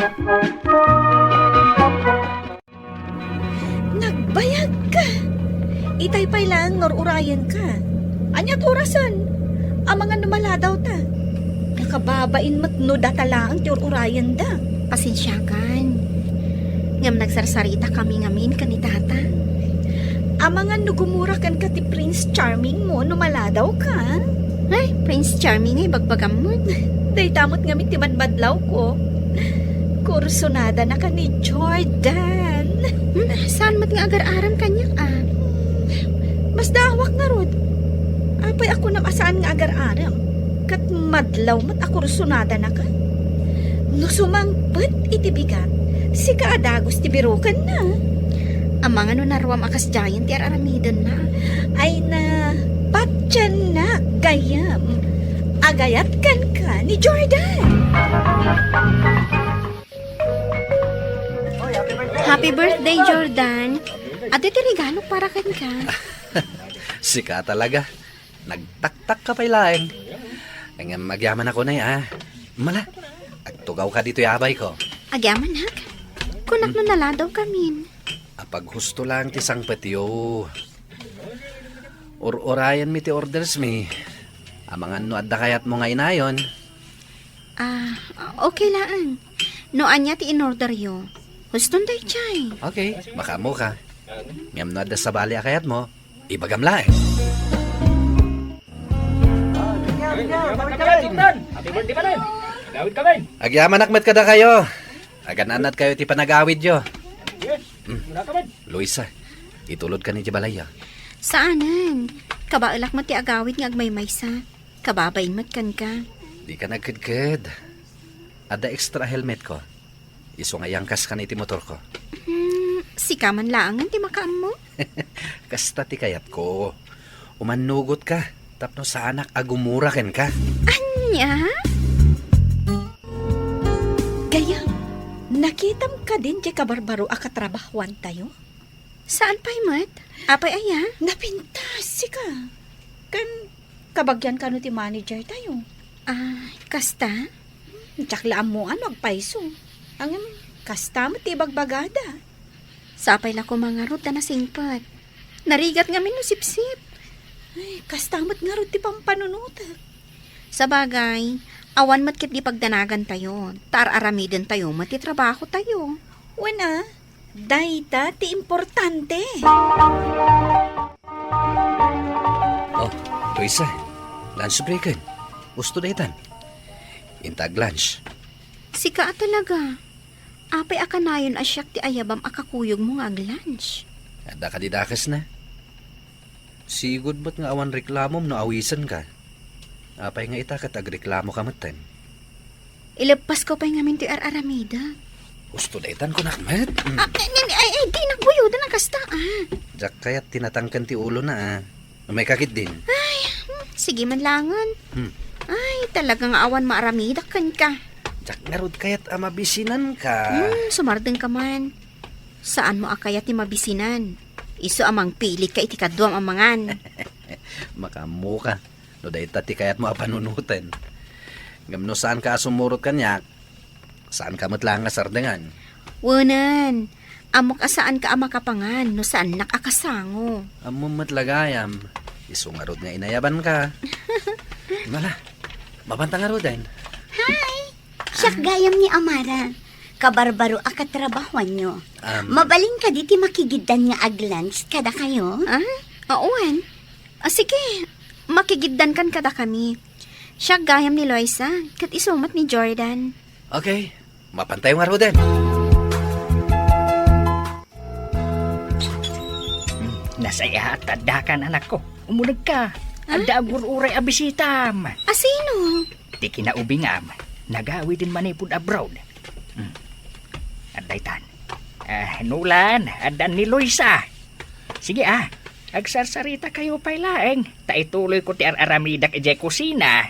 Nagbayagka! Itay pay laeng nga ur-urayenka. Ania ti orasen? Amangan no maladaw ta. Nakababain met no data laeng ti ur-urayenda. Pasensiakan. Ngem nagsarsarita kami ngamin ken ni Tata. Amangan no gumura kenka ti Prince Charming mo no maladaw ka. Ay, Prince Charming ay bagbagam met. Dayta met ngamin ti madmadlaw ko. Kursunada na ka ni Jordan. Hmm, saan met nga agar-aram kaniak, ah? Mas daawak ngarud. Apay a kunam a saan nga agar-aram? Ket madlaw met a kursunada na ka. No sumangpet iti bigat, sika a dagus ti birukenna. Amangan no naruam a kasdiayen ti ar-aramidenna. Ay na, patiennak, gayyem. Agayat kenka ni Jordan. Happy birthday, Jordan. Adu ti regalok para kenka. Sika talaga. Nagtaktak ka pay laeng. Ngem agyamanak unay, ah. Mala, agtugawka ditoy abayko. Agyamanak? Kunak no naladaw kamin. Apaghusto laeng ti sangpetyo. Ur-urayenmi ti orders mi. Amangan no adda kayatmo nga inayon. Ah, okay laeng. No ania ti inorderyo, huston daydiay. Okay, makaammoka. Ngem no adda sabali a kayatmo, ibagam laeng. Happy birthday, Manong! Agawid ka, men! Agyamanak met kadakayo. Agan-annat kayo ti panagawidyo. Yes. Mm. Muna ka, men! Luisa, itulod ka ni di balayyo. Saanen. Kabaelak met ti agawid nga agmaymaysa. Kababain met kenka. Dika nagkedked. Adda extra helmetko. Isu nga iyangkaskan iti motorko. Hmm, sika man laengen ti makaammo? Kasta ti kayatko. Umannugotka tapno saanak a gumura kenka. Ania? Gayyem, nakitam kadin ti kabarbaro a katrabahoantayo? Saan pay met? Apay aya? Napintas, sika. Ken kabagian kano ti manager tayo? Ah, kasta? Diak la ammoan no agpayso. Ngem, kasta met ti ibagbagada. Sapay la koma ngarud ta nasingpet. Narigat ngamin no sipsip. Ay, kasta met ngarud ti pampanunotek. Sabagay, awan met ketdi pagdanagantayo, ta ar-aramidentayo met ti trabahotayo. Wen a, dayta ti importante. Oh, Luisa, lunch breaken. Husto daytan. Inta ag-lunch. Sika a talaga. Apay a kanayon a siak ti ayabam a kakuyogmo nga ag-lunch? Adda kadi dakesna. Sigud met nga awan reklamom no awisenka. Apay nga ita ket agreklamoka metten? Ileppasko pay ngamin toy ar-aramidek. Husto daytan kunak met. Mm. Ah, ay, ay, ay, ay, di nagbuyodan a kasta, ah. Diak kayat tinatangken ti ulona, ah. Umayka ketdin. Ay, hmm, sige man laengen. Hmm. Ay, talaga nga awan maaramidak kenka. Diak ngarud kayat a mabisinanka. Hmm, sumardengka man. Saanmo a kayat ti mabisinan? Isu a mangpilitka iti kaduam a mangan. Makaammoka no dayta ti kayatmo a panunoten. Ngem no saanka a sumurot kaniak, saanka met laeng a sardengan. Wenen, ammok a saanka a makapangan no saannak a kasango. Ammom met la gayam, isu ngarud nga inayabanka. Mala, mabanta ngaruden. Hi! Siak gayam ni Amara. Kabarbaro a katrabahoanyo. Am. Mabalin kadi ti makigiddan nga ag-lunch kadakayo? Ah, awan. Ah, sige, makigiddankan kadakami. Siak gayam ni Loisa, ket isu met ni Jordan. Okay, mapantayo ngaruden. Hmm, nasayaat ta addakan, anakko. Umunegka. Ah? Adda agur-uray a bisitam. A sino? Ti kinaubingam, nagawiden manipud abroad. Hmm. Adda itan. Ah, Nolan, adda ni Luisa. Sige, ah, agsarsarita kayo pay laeng, ta ituloy ko ti ar-aramidak idiay kusina.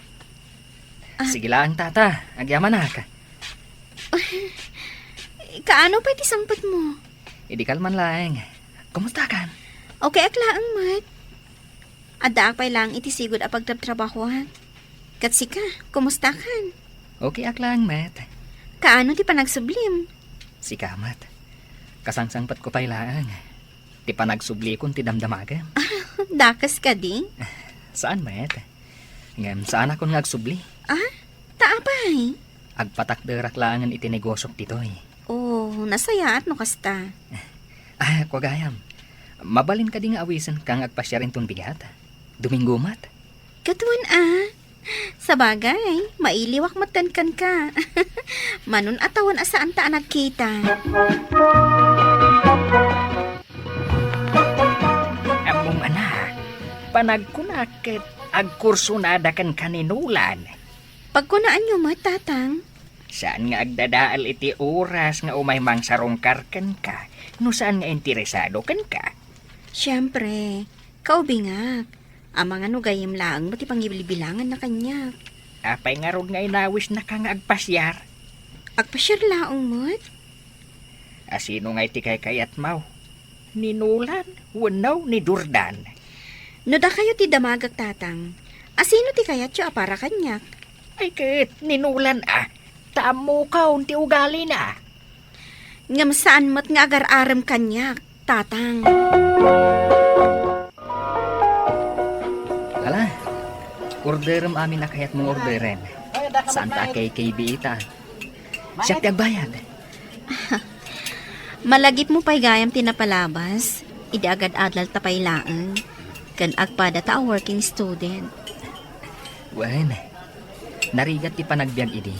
Ah. Sige laeng, tata, agyamanak. Kaano pay ti sangpetmo? Idi kalman laeng. Kumustakan? Okay ak laeng met. Addaak pay laeng iti sigud a pagtrabtrabahoak. Ket sika, kumustakan? Okay ak laeng met. Kaano ti panagsublim? Sika met. Kasangsangpetko pay laeng. Ti panagsublikon ti damdamagem. Dakes kadi? Saan met. Ngem saanakon nga agsubli. Ah? Ta apay? Agpatakderak laengen iti negosiok ditoy. Oh, nasayaat no kasta. Ah, kua gayam. Mabalin kadi nga awisenka nga agpasiar inton bigat? Domingo met. Ket wen a. Sabagay, mailiwak met kenka. Manon a tawen a saanta a nagkita. Ammom, anak, panagkunak ket agkursunada kenka ni Nolan. Pagkunaanyo met, Tatang. Saan nga agdadael iti oras nga umay mangsarungkar kenka no saan nga interesado kenka. Siempre, kaubingak. Amangan no gayyem laeng met ti pangibilbilanganna kaniak. Apay ngarud nga inawisnaka nga agpasiar? Agpasiar laeng met. A sino ngay ti kaykayatmo? Ni Nolan wenno ni Jordan? No dakayo ti damagek, Tatang, a sino ti kayatyo a para kaniak? Ay ket, ni Nolan a. Ta ammokon ti ugalina. Ngem saan met nga agar-arem kaniak, Tatang. Ala, orderem amin a kayatmo nga orderen. Saanta a K K B ita. Siak ti agbayad. Malagipmo pay gayam ti napalabas, idi agad-adalta pay laeng, ken agpadata a working student. Wen, narigat ti panagbiag idi.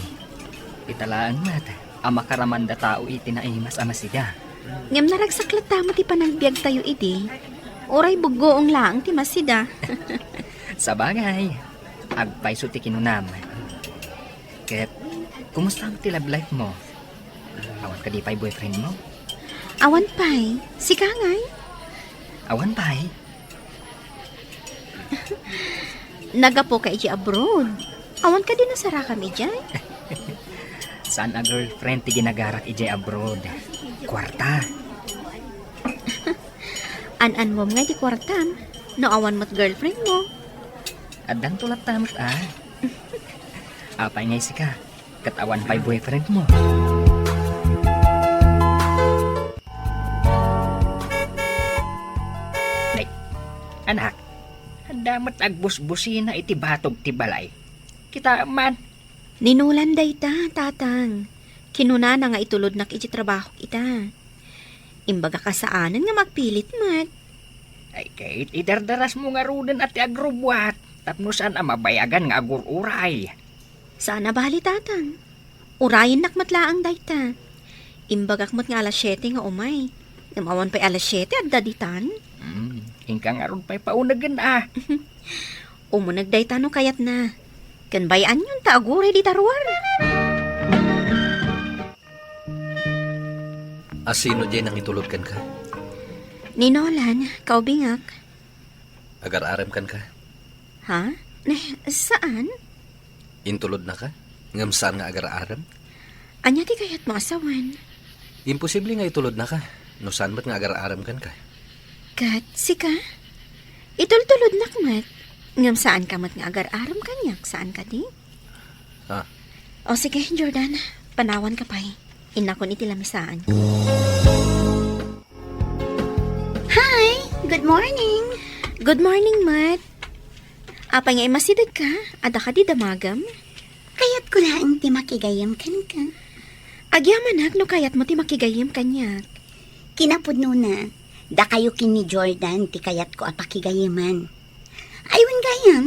Ita laeng met a makaramanda tao iti naimas a masida. Ngem naragsak latta met ti panagbiagtayo idi. Uray buggoong laeng ti masida. Sabagay, agpayso ti kinunam. Ket, kumusta met ti love life mo? Awan kadi pay boyfriend mo? Awan pay. Sika ngay? Awan pay. Naggapuka idiay abroad. Awan kadi nasarakam idiay? Saan a girlfriend ti ginagarak idiay abroad. Kuarta. An-anmom ngay ti kuartam, no awan met girlfriend mo. Addanto latta met a. Apay ngay sika, ket awan pay boyfriend mo? Nay, anak, adda met agbusbusina iti batog ti balay. Kitaem man. Ni Nolan dayta, Tatang. Kinunana nga itulodnak iti trabahok ita. Imbagak a saanen nga magpilit met. Ay, ket idardarasmo ngaruden a ti agrubbuat tapno saan a mabayagan nga agur-uray. Saan a bali, Tatang. Urayennak met laeng dayta. Imbagak met nga alas siete nga umay. Ngem awan pay alas siete, adda ditan. Hmm, inka ngarud pay paunegen a. Umuneg dayta no kayatna. Ken bay-anyon ta aguray dita ruar. A sino diay nangitulod kenka? Ni Nolan, kaubingak. Agar-arem kenka? Ha? Ne, saan? Intulodnaka, ngem saan nga agar-arem? Ania ti kayatmo a sawen? Imposible nga itulodnaka, no saan met nga agar-arem kenka. Ket sika? Itultulodnak met, ngem saanka met nga agar-arem kaniak, saan kadi? Ha? O sige, Jordan, panawanka pay. Innakon iti lamisaan. Hi! Good morning! Good morning met. Apay nga immasidegka? Adda kadi damagem? Kayatko laeng ti makigayyem kenka. Agyamanak no kayatmo ti makigayyem kaniak. Kinapudnona, dakayo ken ni Jordan ti kayatko a pakigayyeman. Ay, wen gayam,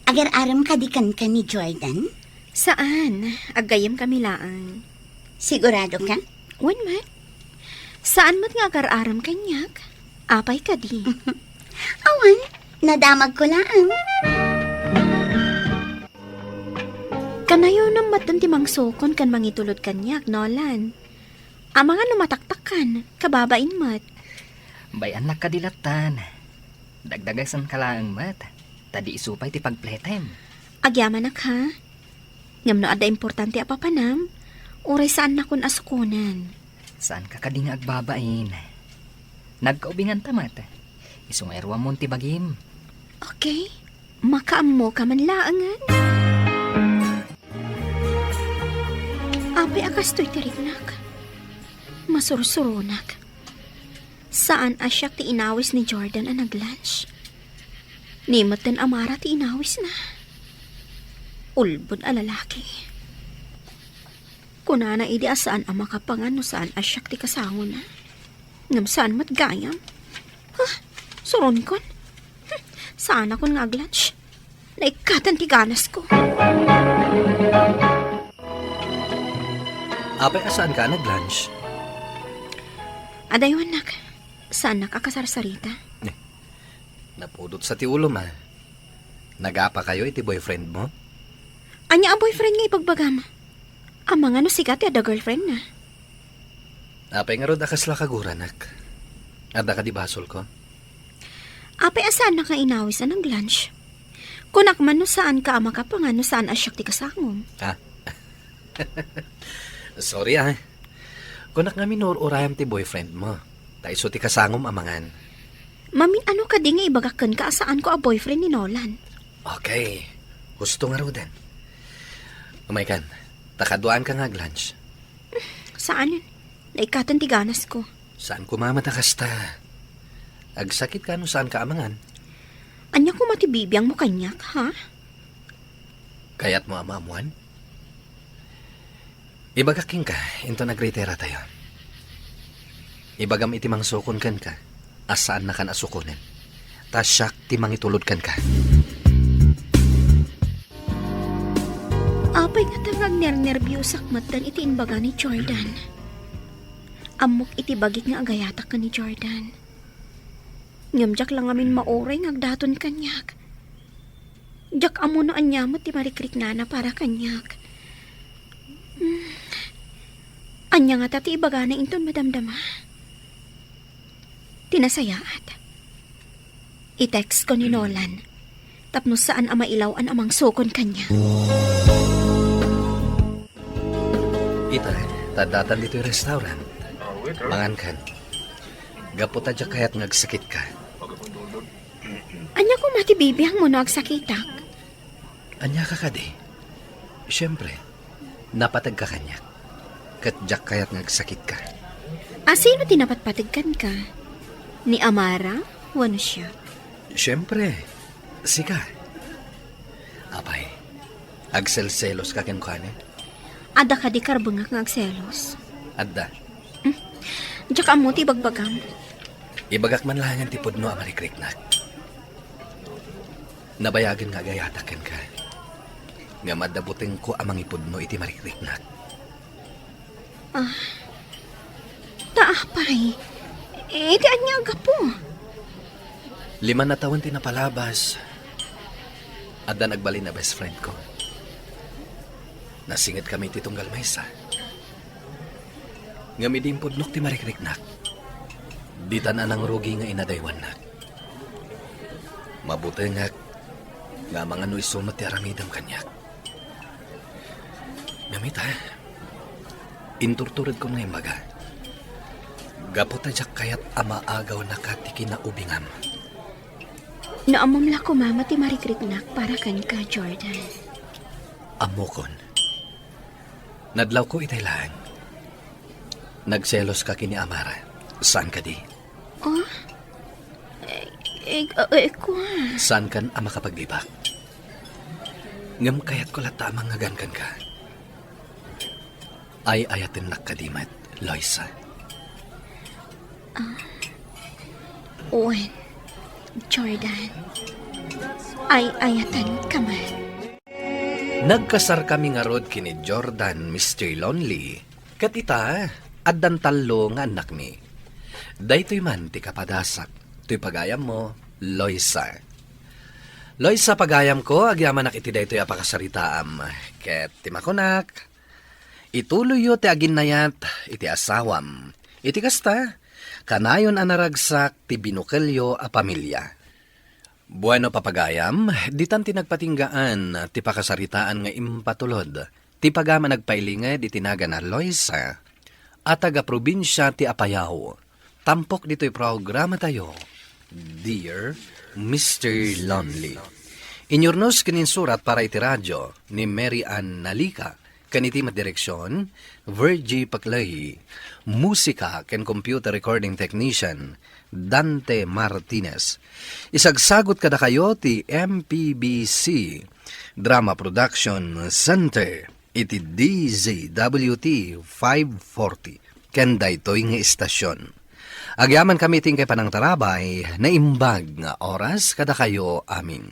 agar-arem kadi kenka ni Jordan? Saan, aggayyemkami laeng. Siguradoka? Wen met. Saan met nga agar-arem kaniak? Apay kadi? Awan, nadamagko laeng. Kanayonem met ti mangsukon ken mangitulod kaniak, Nolan. Amangan no mataktakkan, kababain met. Bay-annak kadi lattan. Dagdagasenka laeng met, ta di isu pay ti pagpletem. Agyamanak, ha? Ngem no adda importante a papanam, uray saannakon a sukonen. Saanka kadi nga agbabain? Nagkaubinganta met. Isu nga iruammon ti bagim. Okay. Makaammoka man laengen. Apay a kastoy ti riknak? Masursuronak. Saan a siak ti inawis ni Jordan a nag-lunch. Ni metten Amara ti inawisna. Ulbod a lalaki. Kunana idi a saan a makapangan no saan a siak ti kasangona. Ngem saan met gayam. Ha? Suronkon? Hm, saanakon nga ag-lunch. Naikatan ti ganasko. Apay a saanka a nag-lunch? Adaywannak. Saannak a kasarsarita. Eh, napudot sa ti ulom, a. Nagapakayo iti boyfriend mo? Ania a boyfriend nga ibagbagam? Amangan no sika ti adda girlfriendna. Apay ngarud a kasla kaguranak? Adda kadi basolko? Apay a saannak nga inawis a nag-lunch? Kunak man no saanka a makapangan no saan a siak ti kasangom. Ah. Sorry, a. Kunak ngamin no ur-urayam ti boyfriend mo. Ta isu ti kasangom a mangan. Mamin-ano kadi nga ibagak kenka a saanko a boyfriend ni Nolan? Okay. Husto ngaruden. Umaykan, ta kaduaanka nga ag-lunch. Saan? Naikatan ti ganasko. Saan koma met a kasta? Agsakitka no saanka a mangan. Ania koma ti bibiangmo kaniak, ha? Kayatmo a maammuan? Ibagak kenka, inton agritiratayo. Ibagam iti mangsukon kenka a saannakan a sukonen. Ta siak ti mangitulod kenka. Apay ngata nga agnernerbiosak metten iti imbaga ni Jordan? Ammok iti bagik nga agayatak ken ni Jordan. Ngem diak la ngamin mauray nga agdaton kaniak. Diak ammo no ania met ti marikriknana para kaniak. Hmm. Ania ngata ti ibagana inton madamdama? Ti nasayaat, i-textko ni Nolan tapno saan a mailaw-an a mangsukon kaniak. Ita, ta addatan ditoy restaurant. Mangankan. Gapu ta diak kayat nga agsakitka. Ania koma ti bibiangmo no agsakitak? Aniaka kadi? Siempre, napategka kaniak. Ket diak kayat nga agsakitka. A sino ti napatpateg kenka? Ni Amara wenno siak? Siempre, sika. Apay, agselseloska kenkuana? Adda kadi karbengak nga agselos? Adda. Hmm. Diak ammo ti ibagbagam. Ibagak man laengen ti pudno a marikriknak. Nabayagen nga agayatak kenka. Ngem adda butengko a mangipudno iti marikriknak. Ah. Ta apay? Iti ania a gapu? Lima a tawen ti napalabas. Adda nagbalin a best friend ko. Nasingetkami iti tunggal maysa. Ngem idi impudnok ti marikriknak, ditan a nangrugi nga inadaywannak. Mabutengak nga amangan no isu met ti aramidem kaniak. Ngem ita, inturturedkon nga imbaga, gapu ta diak kayat a maagawnaka ti kinaubingam. No ammom la koma met ti marikriknak para kenka, Jordan. Ammokon. Nadlawko itay laeng. Nagseloska ken ni Amara. Saan kadi? Oh? Eh, eh, eh, kua. Saankan a makapaglibak. Ngem kayatko latta a mangngegan kenka. Ay-ayatennak kadi met, Loisa? Ah, wen, Jordan. Ay-ayatenka met. Nagkasarkami ngarud ken ni Jordan, Mister Lonely. Ket ita, addan tallo nga annakmi. Daytoy man ti kapadasak, toy pagayammo, Loisa. Loisa, pagayamko, agyamanak iti daytoy a pakasaritaam. Ket ti makunak, ituloyyo ti aginnayat iti asawam. Iti kasta, kanayon a naragsak ti binukelyo a pamilia. Bueno, papagayam, ditan ti nagpatinggaan ti pakasaritaan nga impatulod ti pagayam a nagpailinged iti nagan a Loisa a taga-probinsia ti Apayao. Tampok ditoy programatayo, Dear Mister Lonely. Inyurnos ken insurat para iti radio ni Mary Ann Nalica, Ken iti met direksion, Virgie Paclay. Musika ken computer recording technician, Dante Martinez. Isagsagut kadakayo ti M P B C Drama Production Center iti D Z W T five forty. Ken daytoy nga istasyon. Agyamankami ti inkay panangtarabay, naimbag nga oras kadakayo amin.